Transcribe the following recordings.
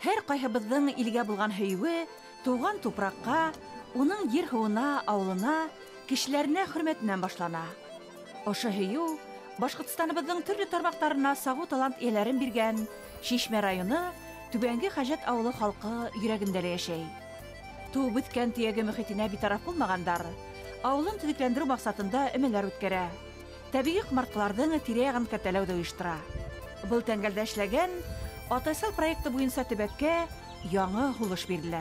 Һәр ҡайһыбыҙҙың илгә булған һөйөүе тыуған тупраҡҡа, уның ер һыуына, ауылына, кешеләренә хөрмәтенән башлана. Ошо һөйөү Башҡортостаныбыҙҙың төрлө тармаҡтарына сағыу талант эйәләрен биргән Шишмә районы Түбәнге Хәжәт ауылы халҡы йөрәгендә лә йәшәй. Тыуып үҫкән төйәге мөхитенә битараф булмағандар ауылын төҙөкләндереү маҡсатында өмәләр үткәрә. Тәбиғи ҡомартҡыларҙың тирә-яғын кәртәләүҙе ойоштора. Был тәңгәлдә эшләгән Атайсал проекты буйынса төбәккә яңы һулыш бирелә.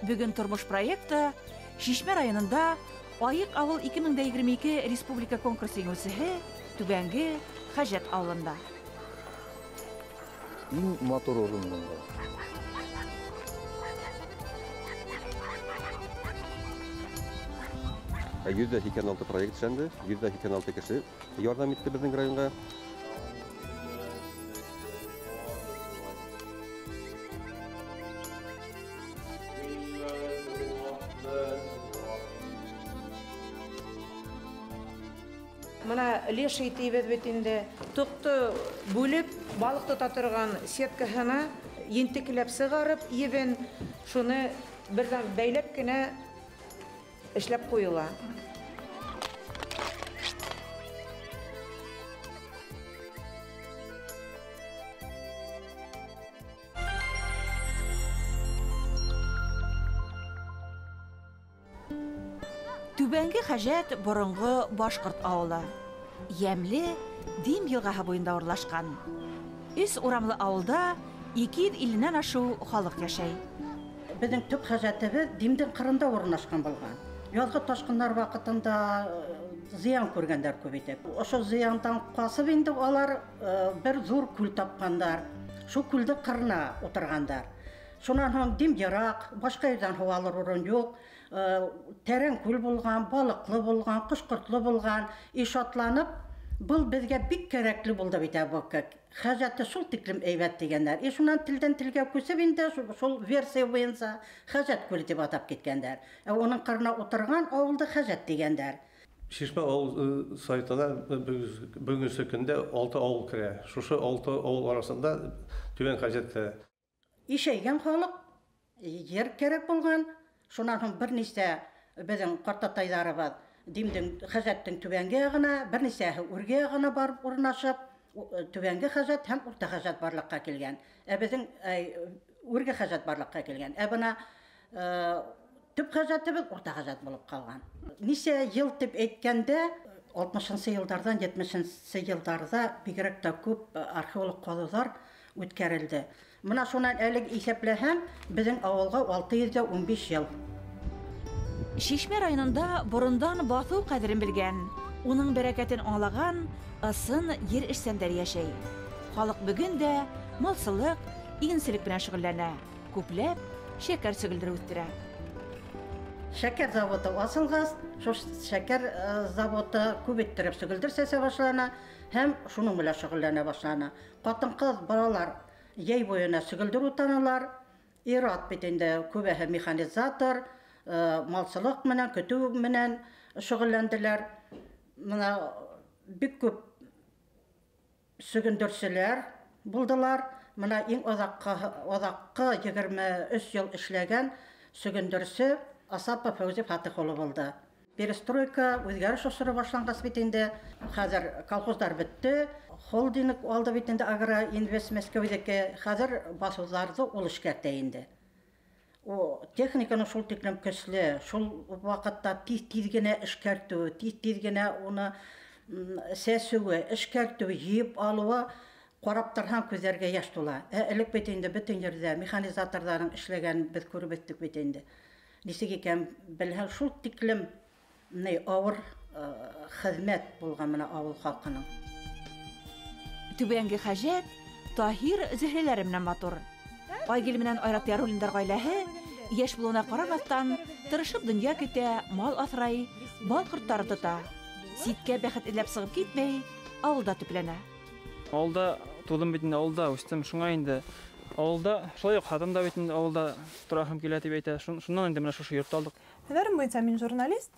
Бөгөн тормош проекты Шишмә районында Айыҡ ауыл 2022 республика конкурсы еңеүсеһе Түбәнге Хәжәт ауылында. Иң матур урын бында. %86 проект эшләнде, 186 кеше ярҙам итте беҙҙең районға. Мына леший тейбеҙ бит инде, тоҡто бүлеп, балыҡ тота торған сеткаһына ентекләп сығарып, ебен шуны берҙән бәйләп кенә эшләп ҡуйыла. Түбәнге Хәжәт боронғо башҡорт ауылы. Йәмле Дим йылғаһы буйында урлашҡан. Өс урамлы ауылда 250-нән ашыу халыҡ йәшәй. Беҙҙең төп хәжәтебеҙ Димдең ҡырында урынлашҡан булған. Яҙғы ташҡындар ваҡытында зыян күргәндәр күп итеп. Ошо зыяндан ҡасып инде улар бер ҙур күл тапҡандар. Шул күлдең ҡырына ултырғандар. Шунан һуң Дим йыраҡ, башҡа ерҙән һыу алыр урын юҡ. Тәрән күл булған, балыҡлы булған, ҡош-ҡортло булған. И шатланып, был беҙгә бик кәрәкле булды бит ә был. Хәжәте шул тиклем әйбәт тигәндәр. И шунан телдән телгә күсеп инде шул версия буйынса Хәжәт күле тип атап киткәндәр. Ә уның ҡырына ултырған ауылды Хәжәт тигәндәр. Шишмә ауыл сайтына бөгөнгө көндә 6 ауыл керә. Шушы 6 ауыл араһында Түбән Хәжәт керә. Ишәйгән халыҡ, ер кәрәк булған. Шунан һуң бер нисә беҙҙең ҡартатайҙарыбыҙ Димдең Хәжәттең түбәнге яғына, бер нисәһе үрге яғына барып урынлашып, түбәнге Хәжәт һәм урта Хәжәт барлыҡҡа килгән. Ә беҙҙең үрге Хәжәт барлыҡҡа килгән. Ә бына төп Хәжәтебеҙ урта Хәжәт булып ҡалған. Нисә йыл тип әйткәндә, 60-нсы йылдарҙан 70-нсе йылдарҙа бигерәк тә күп археолог ҡаҙыуҙар үткәрелде. Мына шунан әле иҫәпләһәм, беҙҙең ауылға 615 йыл. Шишмә районында борондан баҫыу ҡәҙерен белгән, уның бәрәкәтен аңлаған ысын ер эшсәндәре йәшәй. Халыҡ бөгөн дә малсылыҡ, игенселек менән шөғөлләнә, күпләп шәкәр сөгөлдөрө үҫтерә. Шәкәр заводы асылғас, шул шәкәр заводы күп иттереп сөгөлдөр сәсә башлана һәм шуның менән шөғөлләнә башлана. Ҡатын-ҡыҙ, балалар йәй буйына сөгөлдөр утаналар. Ир-ат бит инде күбеһе механизатор, малсылыҡ менән, көтөү менән шөғөлләнделәр. Мына бик күп сөгөндөрсөләр булдылар. Мына иң аҙаҡҡы 23 йыл эшләгән сөгөндөрсө Асапов Фәүзи Фатих улы булды. Перестройка, үҙгәреш осоро башланғас бит инде, хәҙер колхоздар бөттө, холдинг алды бит инде Агроинвест Мәскәүҙәге, хәҙер баҫыуҙарҙы ул эшкәртә инде. О техниканы шул тиклем көслө, шул ваҡытта тиҙ-тиҙ генә эшкәртеү, тиҙ-тиҙ генә уны сәсеүе, эшкәртеү, йыйып алыуы ҡарап торһаң күҙҙәргә йәш тула. Ә элек бит инде бөтөн ерҙә механизаторҙарҙың эшләгәнен беҙ күреп үҫтек бит инде. Нисек икән белһәң, шул тиклем ни ауыр хеҙмәт булған мына ауыл халҡының. Түбәнге Хәжәт Таһир Зөһрәләре менән матур. Айгөл менән Айрат Яруллиндар ғаиләһе йәш булыуына ҡарамаҫтан тырышып донъя көтә, мал аҫрай, бал ҡорттары тота. Ситкә бәхет эҙләп сығып китмәй, ауылда төпләнә. Ауылда тыуҙым бит инде, ауылда үҫтем, шуңа инде ауылда шулай уҡ хатым да бит инде ауылда тораһым килә тип әйтә. Шунан инде менә шушы йортто алдыҡ. Һөнәрем буйынса мин журналист,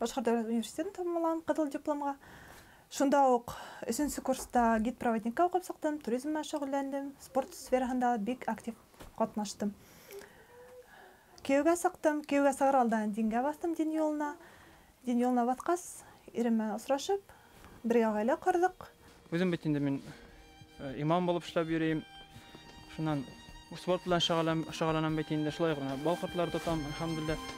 Башҡорт дәүләт университетын тамамлаған ҡыҙыл дипломға. Шунда уҡ 3-нсе курста гид-проводникка уҡып сыҡтым, туризм менән шөғөлләндем, спорт сфераһында бик актив ҡатнаштым. Кейәүгә сыҡтым, кейәүгә сығыр алдан дингә баҫтым, дин юлына. Дин юлына баҫҡас, ирем менән осрашып, бергә ғаилә ҡорҙоҡ. Үҙем бит инде мин имам булып эшләп йөрөйөм. Шунан спорт белән шөгыльләнәм бит инде, шулай ғына бал ҡортлары тотам, әлхәмдүлилләһ.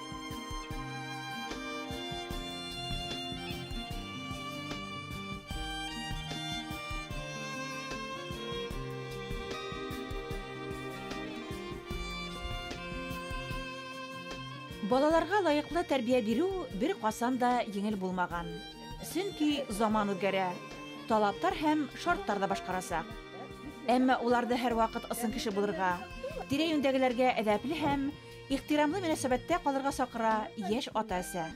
Балаларға лайыҡлы тәрбиә биреү бер ҡасан да еңел булмаған. Сөнки заман үҙгәрә, талаптар һәм шарттар ҙа башҡарасаҡ. Әммә уларҙы һәр ваҡыт ысын кеше булырға, тирә-йүндәгеләргә әҙәпле һәм ихтирамлы мөнәсәбәттә ҡалырға саҡыра йәш ата-әсә.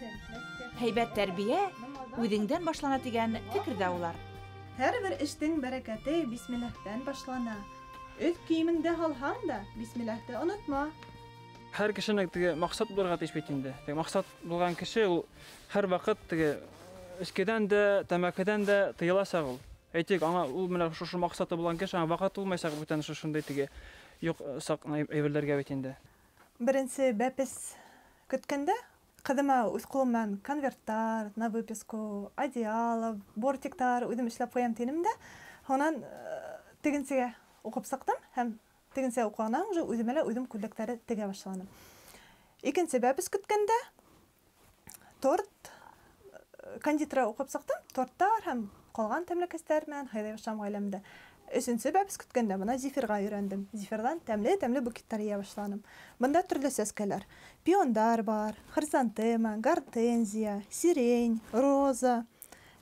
Һәйбәт тәрбиә үҙеңдән башлана тигән фекерҙә улар. Һәр бер эштең бәрәкәте бисмилләһтән башлана. Өҫ кейемеңде һалһаң да бисмилләһте онотма. Һәр кешенең теге маҡсат булырға тейеш бит инде. Теге маҡсат булған кеше ул һәр ваҡыт теге эскедән дә, тәмәкедән дә тыйыласаҡ ул. Әйтик, аңа ул менә шушы маҡсаты булған кеше аңа ваҡыт булмайсаҡ бүтән шушындай теге юҡ саҡ әйберләргә бит инде. Беренсе бәпес көткәндә ҡыҙыма үҙ ҡулым менән конверттар, на выписку, одеяло, бортиктар үҙем эшләп ҡуям тинем дә, һунан тегенсегә уҡып сыҡтым һәм тегенсә уҡығанан уже үҙемә лә үҙем күлдәктәре тегә башланым. Икенсе бәпес көткәндә торт, кондитера уҡып сыҡтым, торттар һәм ҡалған тәмлекәстәр менән һыйлай башланым ғаиләмдә. Өсөнсө бәпес көткәндә бына зефирға өйрәндем. Зефирҙан тәмле-тәмле букеттар йыя башланым. Бында төрлө сәскәләр. Пиондар бар, хризантема, гортензия, сирень, роза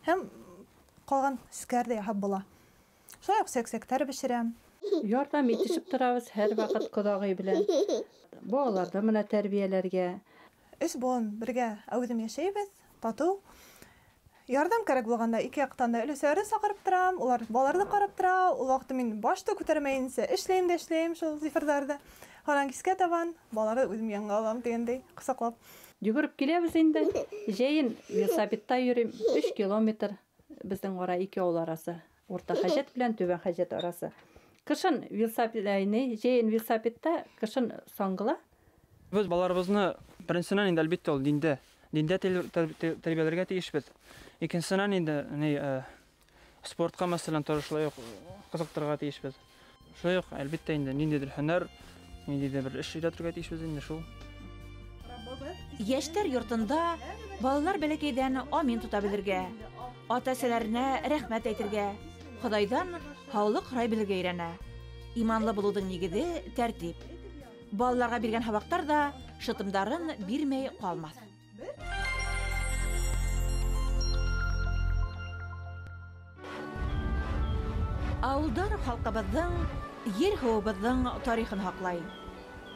һәм ҡалған сәскәләр ҙә яһап була. Шулай уҡ сәксәктәр бешерәм. Ярҙам итешеп торабыҙ һәр ваҡыт ҡоҙағый белән. Балаларҙы менә тәрбиәләргә. Өс быуын бергә әүҙем йәшәйбеҙ, татыу. Ярҙам кәрәк булғанда ике яҡтан да өләсәләрҙе саҡырып торам, улар балаларҙы ҡарап тора. Ул ваҡытта мин башты күтәрмәйенсә эшләйем дә эшләйем шул зефирҙарҙы. Һунан кискә табан балаларҙы үҙем янға алам тигәндәй, ҡосаҡлап. Йүгереп киләбеҙ инде. Жәйен велосипедта йөрөйөм, 3 километр беҙҙең ара ике ауыл арасы. Урта Хәжәт белән Түбән Хәжәт арасы. Кышын велосипедта, жәйен велосипедта, кышын саңғыла. Беҙ балаларыбыҙны беренсенән инде әлбиттә ул диндә тәрбиәләргә тейешбеҙ. Икенсенән инде спортҡа мәсәлән тоже шулай уҡ ҡыҙыҡтырырға тейешбеҙ. Шулай уҡ әлбиттә инде ниндәйҙер һөнәр, ниндәйҙер бер эш өйрәтергә тейешбеҙ инде шул. Йәштәр йортонда балалар бәләкәйҙән амин тота белергә, ата-әсәләренә рәхмәт әйтергә, Хоҙайҙан һаулыҡ һорай белергә өйрәнә. Иманлы булыуҙың нигеҙе тәртип. Балаларға биргән һабаҡтар ҙа шытымдарын бирмәй ҡалмаҫ. Ауылдар халҡыбыҙҙың, ер-һыуыбыҙҙың тарихын һаҡлай.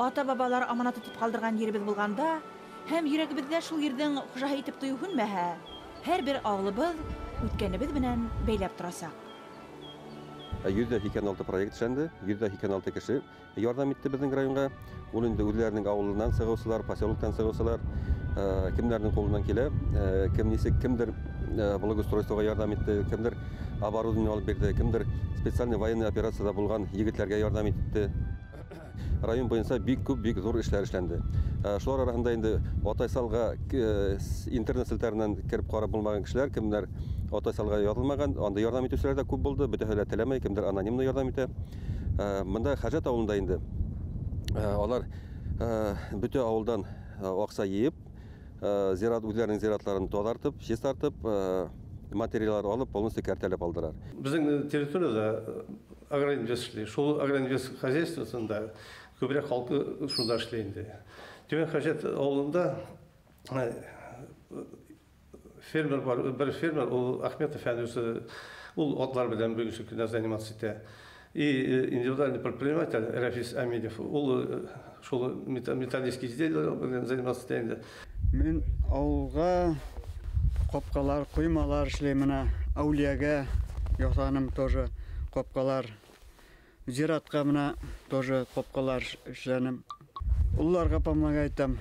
Ата-бабалар аманат итеп ҡалдырған еребеҙ булғанда һәм йөрәгебеҙҙә шул ерҙең хужаһы итеп тойоу һүнмәһә, һәр бер ауылыбыҙ үткәнебеҙ менән бәйләп торасаҡ. 186 проект эшләнде, 186 кеше ярҙам итте беҙҙең районға. Ул инде үҙләренең ауылынан сығыусылар, поселоктан сығыусылар, кемдәрҙең ҡулынан килә, кем нисек, кемдер благоустройствоға ярҙам итте, кемдер оборудование алып бирҙе, кемдер специальный военный операцияда булған егетләргә ярҙам итте. Район буйынса бик күп, бик ҙур эшләр эшләнде. Шулар араһында инде Атайсалға интернет селтәренән кереп ҡарап булмаған кешеләр, кемдәр Атайсалға яҙылмаған, анда ярҙам итеүселәр ҙә күп булды, бөтәһе лә теләмәй, кемдер анонимно ярҙам итә. Бында Хәжәт ауылында инде алар бөтә ауылдан аҡса йыйып, зират үҙләренең зиратларын таҙартып, чистартып, материалдар алып, полностью кәртәләп алдырар. Беҙҙең территорияда агроинвест эшләй. Шул агроинвест хозяйствосында күберәк халҡы шунда эшләй инде. Түбән Хәжәт ауылында фермер бар, бер фермер, ул Ахметов Фәнүсе, ул атлар белән бүгенге көндә заниматься итә. И индивидуальный предприниматель Рафис Амидов, ул шул металлический изделиялар белән заниматься итә инде. Мин ауылға ҡапҡалар, ҡоймалар эшләйем, менә әүлиәгә яһаным тоже ҡапҡалар. Зиратҡа менә тоже ҡапҡалар эшләнем. Уларға помогать итәм,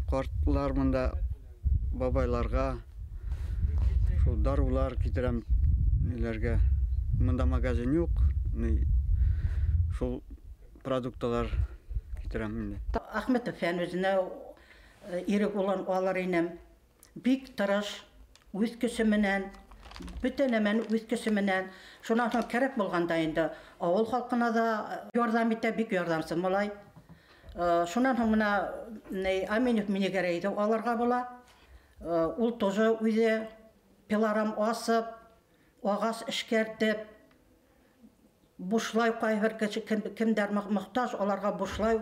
ҡартлар мында, бабайларға шул дарыулар китерәм ниләргә. Мында магазин юҡ, шул продукттар китерәм инде. Ахметов Фәнүзенә ирек улын алыр инем. Бик тырыш, үҙ көсө менән, бөтә нәмәне үҙ көсө менән. Шунан һуң кәрәк булғанда инде ауыл халҡына да ярҙам итә, бик ярҙамсы малай. Шунан һуң бына Аминев Минегәрәйҙе алырға була. Ул тоже үҙе пилорам асып, ағас эшкәртеп, бушлай ҡайһы кеше кемдәр мохтаж, аларға бушлай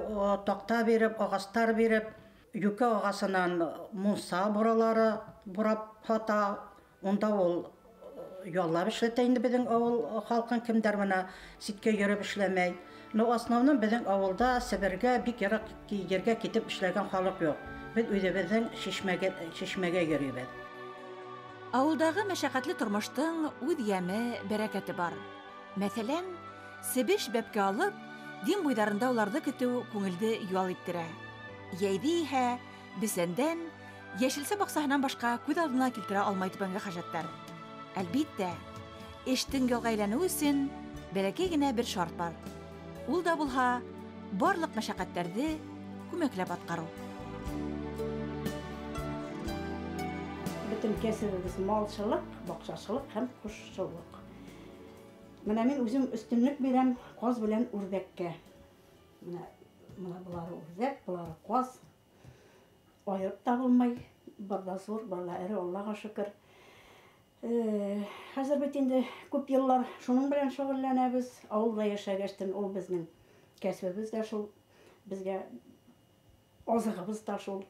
таҡта биреп, ағастар биреп, йүкә ағасынан мунса буралары бурап һата. Унда ул яллап эшләтә инде беҙҙең ауыл халҡын, кемдәр бына ситкә йөрөп эшләмәй. Но основном беҙҙең ауылда Себергә бик йыраҡ ергә китеп эшләгән халыҡ юҡ. Беҙ үҙебеҙҙең шишмәгә йөрөйбөҙ. Ауылдағы мәшәҡәтле тормоштоң үҙ йәме, бәрәкәте бар. Мәҫәлән, себеш бәпкә алып, дим буйҙарында уларҙы көтөү күңелде ял иттерә. Йәйҙе иһә бесәндән, йәшелсә баҡсаһынан башҡа күҙ алдына килтерә алмай түбәнге хәжәттәр. Әлбиттә, эштең ялға әйләнеүе өсөн бәләкәй генә бер шарт бар. Ул да булһа, барлыҡ мәшәҡәттәрҙе күмәкләп атҡарыу. Бөтөн кәсебебеҙ малсылыҡ, баҡсасылыҡ һәм ҡошсолоҡ. Менә мин үҙем өҫтөнлөк бирәм ҡаҙ белән үрҙәккә. Менә былары үрҙәк, былары ҡаҙ. Айырып та булмай, бар да ҙур, бар ҙа эре, Аллаға шөкөр. Хәҙер бит инде күп йыллар шуның белән шөғөлләнәбеҙ. Ауылда йәшәгәстән ул беҙҙең кәсебебеҙ ҙә шул, беҙгә азығыбыҙ ҙа шул.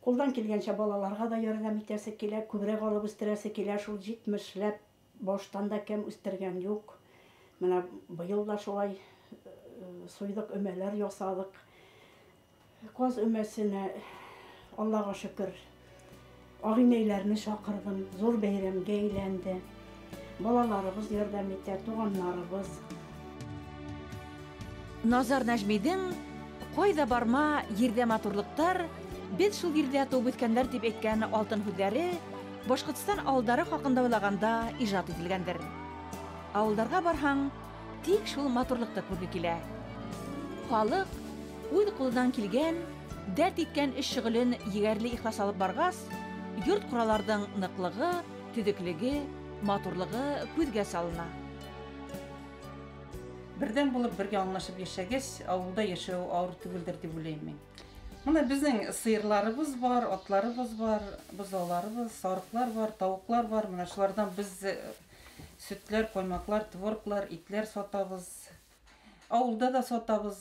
Ҡулдан килгәнсә балаларға ҙа ярҙам итәсе килә, күберәк алып үҫтерәсе килә, шул 70-ләп баштан да кәм үҫтергән юҡ. Менә быйыл да шулай суйҙыҡ, өмәләр ясаҙыҡ. Ҡаҙ өмәсенә Аллаға шөкөр, ағинәйләрне саҡырҙым, ҙур бәйрәмгә әйләнде. Балаларыбыҙ ярҙам итә, туғандарыбыҙ. Назар Нәжмиҙең «Ҡайҙа барма, ерҙә матурлыҡтар, беҙ шул ерҙә тыуып үҫкәндәр» тип әйткән алтын һүҙҙәре Башҡортостан ауылдары хаҡында уйлағанда ижад ителгәндер. Ауылдарға барһаң, тик шул матурлыҡты күрге килә. Халыҡ үҙ ҡулынан килгән, дәрт иткән эш шөғөлөн егәрле ихлас алып барғас, йорт ҡораларҙың ныҡлығы, төҙөклөгө, матурлығы күҙгә салына. Берҙәм булып бергә аңлашып йәшәгәс, ауылда йәшәү ауыр түгелдер тип уйлайым мин. Мына беҙҙең сыйырларыбыҙ бар, атларыбыҙ бар, быҙауларыбыҙ, сарыҡлар бар, тауыҡлар бар. Мына шуларҙан беҙ сөтләр, ҡаймаҡлар, творглар, итләр сатабыҙ. Ауылда да сатабыҙ,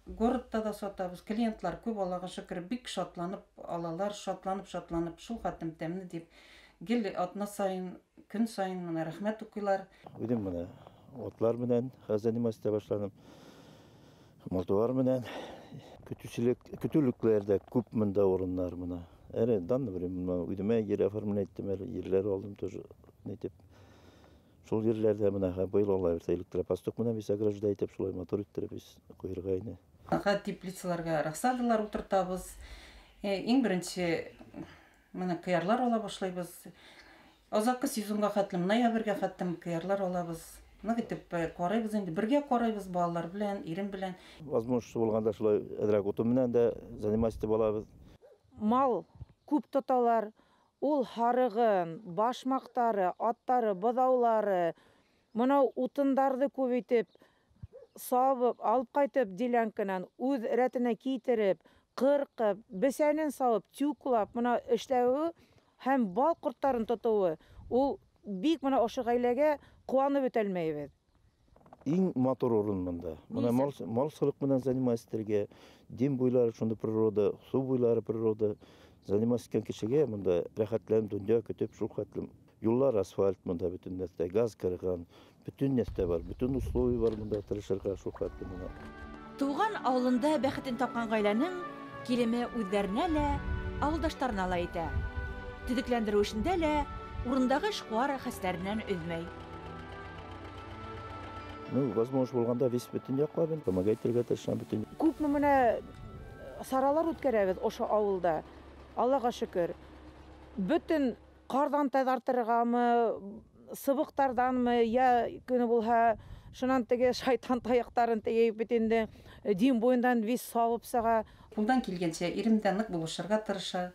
городта да сатабыҙ. Клиентлар күп, Аллаға шөкөр, бик шатланып алалар, шатланып, шул хәтлем тәмле тип гел атна сайын, көн сайын мына рәхмәт уҡыйлар. Үҙем мына атлар менән заниматься итә башланым. Малтуар менән көтөүлекләр ҙә күп мында урыннар мына. Әле данный время үҙемә ер оформлять иттем, әле ерләр алдым тоже нитеп. Шул ерләрҙә мына быйыл Алла бирһә электропастух менән беҙ ограждать итеп шулай матур иттереп беҙ ҡуйырға ине. Теплицаларға рассадалар ултыртабыҙ. Иң беренсе мына кыярлар ала башлайбыҙ. Аҙаҡҡы сезонға хәтлем, ноябргә хәтлем кыярлар алабыҙ. Ныҡ итеп ҡарайбыҙ инде, бергә ҡарайбыҙ балалар белән, ирем белән. Возможность булғанда шулай әҙерәк утын менән дә заниматься итеп алабыҙ. Мал күп тоталар. Ул һарығын, башмаҡтары, аттары, быҙаулары, мынау утындарҙы күп итеп сабып, алып ҡайтып делянканан үҙ рәтенә китереп, ҡырҡып, бесәнен салып, тюклап, мына эшләүе һәм бал ҡорттарын тотоуы, ул бик мына ошо ғаиләгә ҡыуанып бөтә алмайбыҙ. Иң матур урын мында. Мына малсылыҡ менән заниматься итергә, дим буйлары шунда природа, су буйлары природа. Заниматься иткән кешегә мында рәхәтләнеп донъя көтөп шул хәтлем. Юллар асфальт мында бөтөн нәрсә, газ кергән, бөтөн нәрсә бар, бөтөн условия бар мында тырышырға шул хәтлем мына. Тыуған ауылында бәхетен тапҡан ғаиләнең килеме үҙҙәренә лә, ауылдаштарына ла етә. Төҙөкләндереү эшендә лә урындағы эшҡыуар хәстәренән өҙмәй. Ну, возможно, булғанда весь бөтөн яҡлап, помогать итергә тырышам бөтөн. Күпме менә саралар үткәрәбеҙ ошо ауылда. Аллаға шөкөр. Бөтөн ҡарҙан таҙартырғамы, сыбыҡтарҙанмы, я көнө булһа Шунан теге шайтан таяҡтарын тейеп бит инде, Дим буйындан вис сабып сыға. Ҡулдан килгәнсә ирем дә ныҡ булышырға тырыша.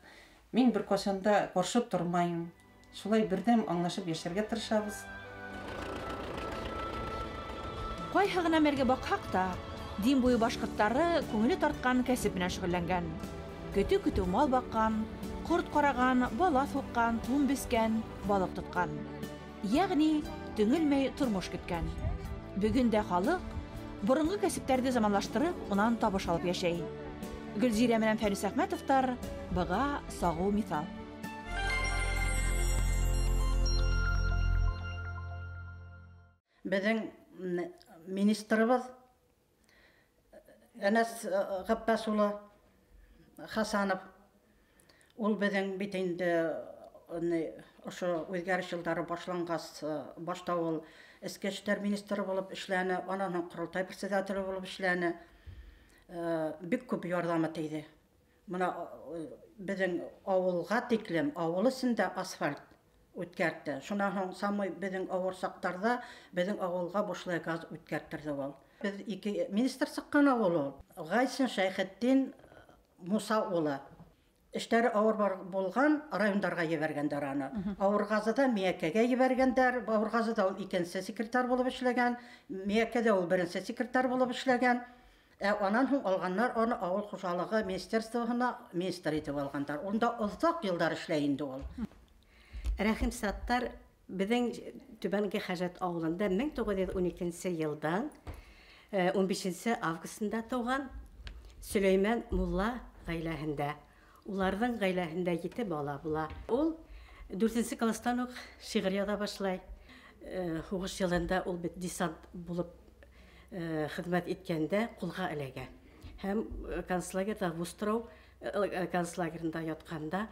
Мин бер ҡасан да ҡаршы тормайым. Шулай берҙәм аңлашып йәшәргә тырышабыҙ. Ҡайһы ғына мәлгә баҡһаҡ та, Дим буйы башҡорттары күңеле тартҡан кәсеп менән шөғөлләнгән. Көтөү-көтөү мал баҡҡан, ҡорт ҡараған, балаҫ һуҡҡан, тун бескән, балыҡ тотҡан. Йәғни төңөлмәй тормош көткән. Бөгөн дә халыҡ боронғо кәсептәрҙе заманлаштырып, унан табыш алып йәшәй. Гөлзирә менән Фәнис Әхмәтовтар быға сағыу миҫал. Беҙҙең министрыбыҙ Әнәс Ғәббәс улы Хасанов, ул беҙҙең бит инде ошо үҙгәреш йылдары башланғас, башта ул эске эштәр министры булып эшләне, анан һуң ҡоролтай председателе булып эшләне. Бик күп ярҙамы тейҙе. Мына беҙҙең ауылға тиклем, ауыл эсендә асфальт үткәртте. Шунан һуң самый беҙҙең ауыр саҡтарҙа беҙҙең ауылға бушлай газ үткәрттерҙе ул. Беҙ ике министр сыҡҡан ауыл ул. Ғайсин Шәйхетдин Муса улы. Эштәре ауыр булған райондарға ебәргәндәр аны. Ауырғазыда Миәкәгә ебәргәндәр. Ауырғазыда ул икенсе секретарь булып эшләгән, Миәкәдә ул беренсе секретарь булып эшләгән. Ә анан һуң алғаннар аны ауыл хужалығы министерствоһына министр итеп алғандар. Унда оҙаҡ йылдар эшләй инде ул. Рәхим Саттар беҙҙең Түбәнге Хәжәт ауылында 1912 йылдан 15 августында тыуған Сөләймән мулла ғаиләһендә. Уларҙың ғаиләһендә 7 бала була. Ул 4 класстан уҡ шиғыр яҙа башлай. Һуғыш йылында ул бит десант булып хеҙмәт иткәндә ҡулға эләгә. Һәм концлагерҙа, Вустрау концлагерында ятҡанда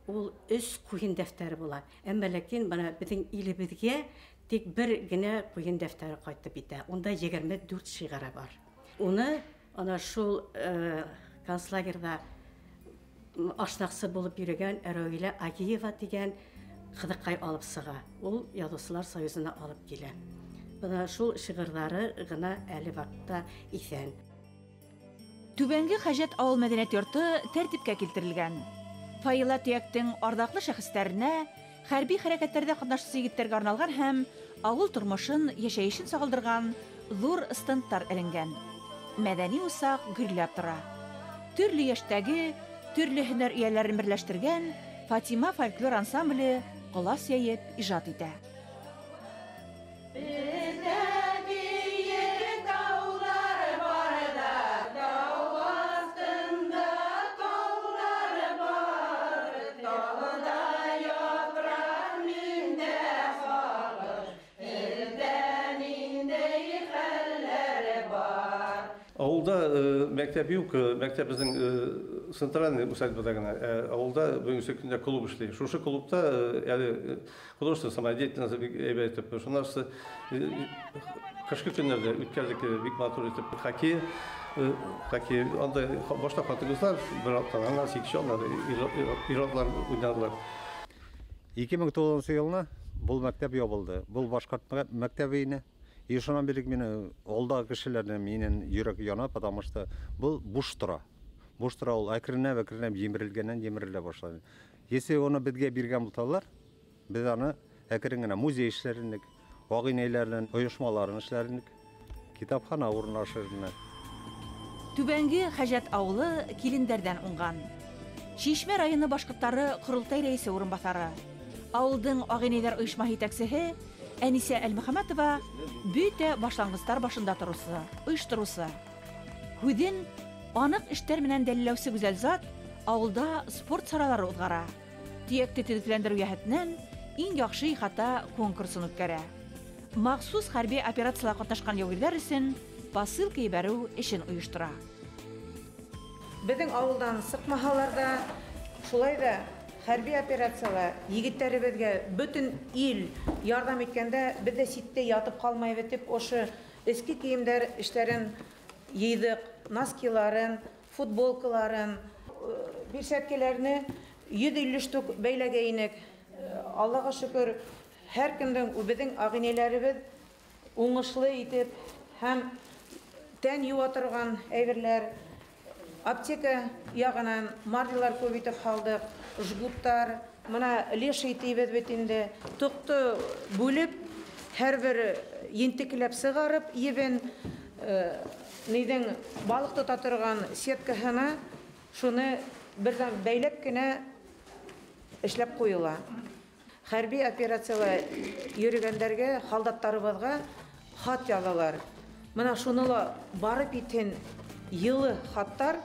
ул 3 ҡуйын дәфтәре була. Әммә ләкин бына беҙҙең илебеҙгә тик бер генә ҡуйын дәфтәре ҡайтып етә. Унда 24 шиғыры бар. Уны ана шул концлагерҙа ашнаҡсы булып йөрөгән Рәүилә Агиева тигән ҡыҙыҡай алып сыға. Ул Яҙыусылар союзына алып килә. Бына шул шиғырҙары ғына әле ваҡытта иҫән. Түбәнге Хәжәт ауыл мәҙәниәт йорто тәртипкә килтерелгән. Файыла төйәктең арҙаҡлы шәхестәренә, хәрби хәрәкәттәрҙә ҡатнашыусы егеттәргә арналған һәм ауыл тормошон, йәшәйешен сағылдырған ҙур стендтар эленгән. Мәҙәни усаҡ гөрләп тора. Төрлө йәштәге, төрлө һөнәр эйәләрен берләштергән Фатима фольклор ансамбле ҡолас йәйеп ижад итә. Ауылда мәктәп юҡ, мәктәп беҙҙең центральный усадьбада ғына. Ауылда бөгөнгө көндә клуб эшләй. Шушы клубта әле художественный самодеятельность бик әйбәт итеп, шунан ҡышҡы көндәрҙә үткәрҙек бик матур итеп хоккей, хоккей анда башта ҡатын-ҡыҙҙар бер аттан, анан секциондар, ир-атлар уйнадылар. 2009 йылына был мәктәп ябылды. Был башҡорт мәктәбе ине. И шунан бирле мине алдағы кешеләрҙе минең йөрәк яна, потому что был буш тора. Буш тора ул әкренләп-әкренләп емерелгәннән емерелә башланы. Если уны беҙгә биргән булһалар, беҙ аны әкрен генә музей эшләр инек, ағинәйләренең ойошмаларын эшләр инек, китапхана урынлашыр инек. Түбәнге Хәжәт ауылы килендәрҙән уңған. Шишмә районы башҡорттары ҡоролтай рәйесе урынбаҫары, ауылдың ағинәйҙәр ойошмаһы етәксеһе Әнисә Әлмөхәмәтова бөтә башланғыстар башында тороусы, ойоштороусы. Һүҙен аныҡ эштәр менән дәлилләүсе гүзәл зат ауылда спорт саралары уҙғара. Төйәкте төҙөкләндереү йәһәтенән иң яҡшы ихата конкурсын үткәрә. Махсус хәрби операцияла ҡатнашҡан яугирҙәр өсөн посылка ебәреү эшен ойоштора. Беҙҙең ауылдан сыҡмаһалар ҙа, шулай ҙа хәрби операцияла егеттәребеҙгә бөтөн ил ярҙам иткәндә, беҙ ҙә ситтә ятып ҡалмайбыҙ тип, ошо эске кейемдәр эштәрен йыйҙыҡ, носкиларын, футболкаларын, бирсәткәләрне 150 штук бәйләгәйнек. Аллаға шөкөр, һәр кемдең, беҙҙең ағинәйләребеҙ Уңышлы итеп һәм тән юа торган әйберләр, аптека яғынан марлялар күп итеп һалдыҡ, жгуттар, мына леший тибеҙ бит инде. Тоҡто бүлеп, һәр бер ентекләп сығарып, ебен нейҙең балыҡ тота торған сеткаһына шуны берҙән бәйләп кенә эшләп ҡуйыла. Хәрби операцияла йөрөгәндәргә, һалдаттарыбыҙға хат яҙалар. Мына шуны ла барып итһен йылы хаттар.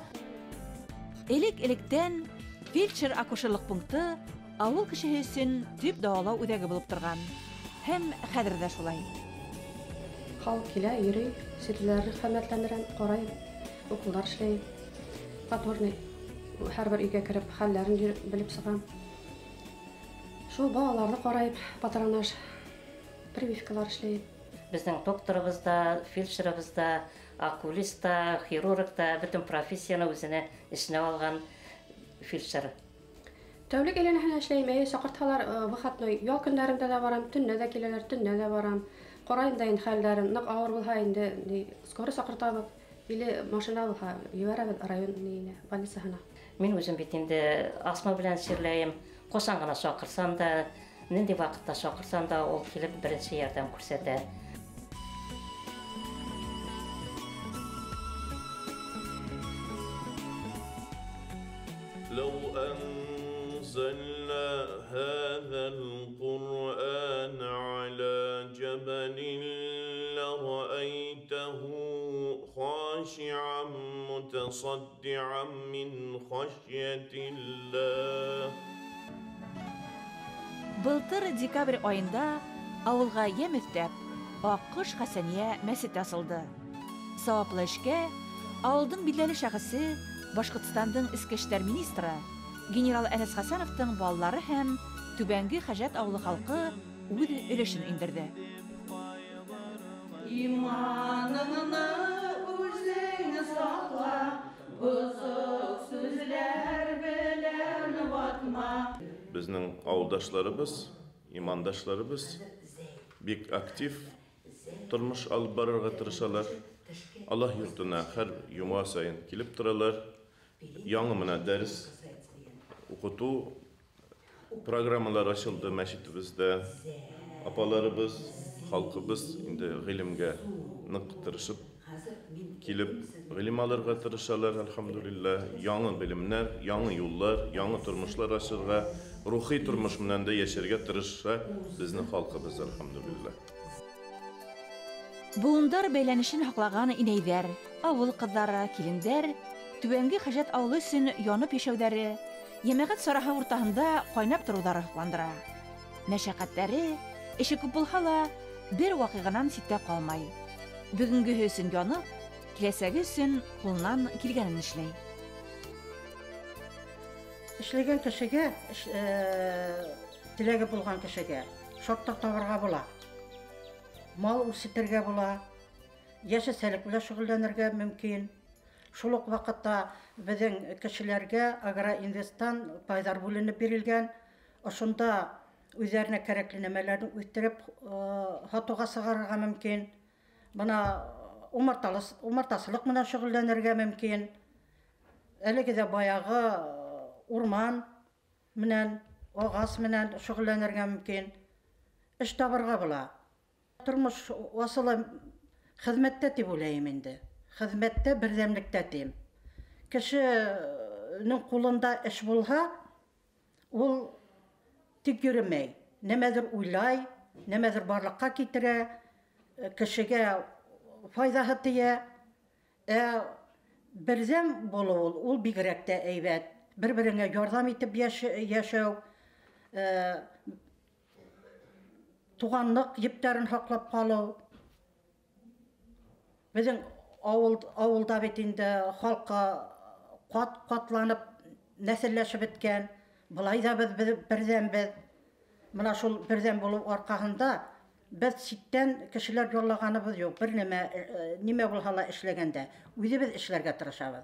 Элек-электән фельдшер-акушерлыҡ пункты ауыл кешеһе өсөн төп дауалау үҙәге булып торған. Һәм хәҙер ҙә шулай. Халыҡ килә, йөрөй, сирлеләрҙе хөрмәтләндерәм, ҡарайым, уколдар эшләйем. Подворный һәр бер өйгә кереп, хәлләрен белеп сығам. Шул балаларҙы ҡарайып, патронаж, прививкалар эшләйем. Беҙҙең докторыбыҙ ҙа, фельдшерыбыҙ ҙа, окулист та, хирург та, бөтөн профессияны үҙенә эшенә алған фельдшер. Тәүлек әйләнәһенә эшләйем, әйе, саҡыртһалар, выходной ял көндәрендә лә барам, төнлә ҙә киләләр, төнлә ҙә барам. Ҡарайым да инде хәлдәрен, ныҡ ауыр булһа инде, скорый саҡыртабыҙ, или машина булһа, ебәрәбеҙ район ниенә, больницаһына. Мин үҙем бит инде астма белән сирләйем. Ҡасан ғына саҡырсам да, ниндәй ваҡытта саҡырсам да, ул килеп беренсе ярҙам күрһәтә. لو أنزلنا هذا القرآن على جبل لرأيته خاشعا متصدعا من خشية الله. Былтыр декабрь айында ауылға йәм өҫтәп, Аҡҡош Хәсәниә мәсете асылды. Сауаплы эшкә ауылдың билдәле шәхесе, Башҡортостандың эске эштәр министры генерал Әнәс Хәсәновтың балалары һәм Түбәнге Хәжәт ауылы халҡы үҙ өлөшөн индерҙе. Иманыңны үҙең саҡла, боҙоҡ сүҙләр белән ватма. Беҙҙең ауылдашларыбыҙ, имандашларыбыҙ бик актив тормош алып барырға тырышалар. Аллаһ йортона һәр йома сайын килеп торалар. Яңы мына дәрес уҡытыу программалар асылды мәсетебеҙҙә. Апаларыбыҙ, халҡыбыҙ инде ғилемгә ныҡ тырышып килеп ғилем алырға тырышалар, әлхәмдүлилләһ. Яңы белемдәр, яңы юллар, яңы тормошлар асырға, рухи тормош менән дә йәшәргә тырыша беҙҙең халҡыбыҙ, әлхәмдүлилләһ. Быуындар бәйләнешен һаҡлаған инәйҙәр, ауыл ҡыҙҙары, килендәр Түбәнге Хәжәт ауылы өсөн янып йәшәүҙәре, йәмәғәт сараһы уртаһында ҡайнап тороуҙары һоҡландыра. Мәшәҡәттәре, эше күп булһа ла, бер ваҡиғанан ситтә ҡалмай. Бөгөнгөһө өсөн янып, киләсәге өсөн ҡулынан килгәнен эшләй. Эшләгән кешегә, теләге булған кешегә шарттар табырға була. Мал үрсетергә була, йәшелсәлек белән шөғөлләнергә мөмкин. Шул уҡ ваҡытта беҙҙең кешеләргә агроинвесттан пайҙар бүленеп бирелгән. Ошонда үҙҙәренә кәрәкле нәмәләрен үҫтереп һатыуға сығарырға мөмкин. Бына умартасылыҡ менән шөғөлләнергә мөмкин. Әлеге дә баяғы урман менән, ағас менән шөғөлләнергә мөмкин. Эш табырға була. Тормош асылы хеҙмәттә тип уйлайым инде. Хеҙмәттә, берҙәмлектә тим. Кешенең ҡулында эш булһа, ул тик йөрөмәй. Нәмәҙер уйлай, нәмәҙер барлыҡҡа килтерә, кешегә файҙаһы тейә. Ә берҙәм булыу ул бигерәк тә һәйбәт. Бер-береңә ярҙам итеп йәшәү, туғанлыҡ ептәрен һаҡлап ҡалыу. Беҙҙең ауылда бит инде халҡы ҡат-ҡатланып нәҫелләшеп бөткән. Былай ҙа беҙ берҙәмбеҙ. Мына шул берҙәм булыу арҡаһында беҙ ситтән кешеләр яллағаныбыҙ юҡ. Бер нәмә, нимә булһа ла эшләгәндә үҙебеҙ эшләргә тырышабыҙ.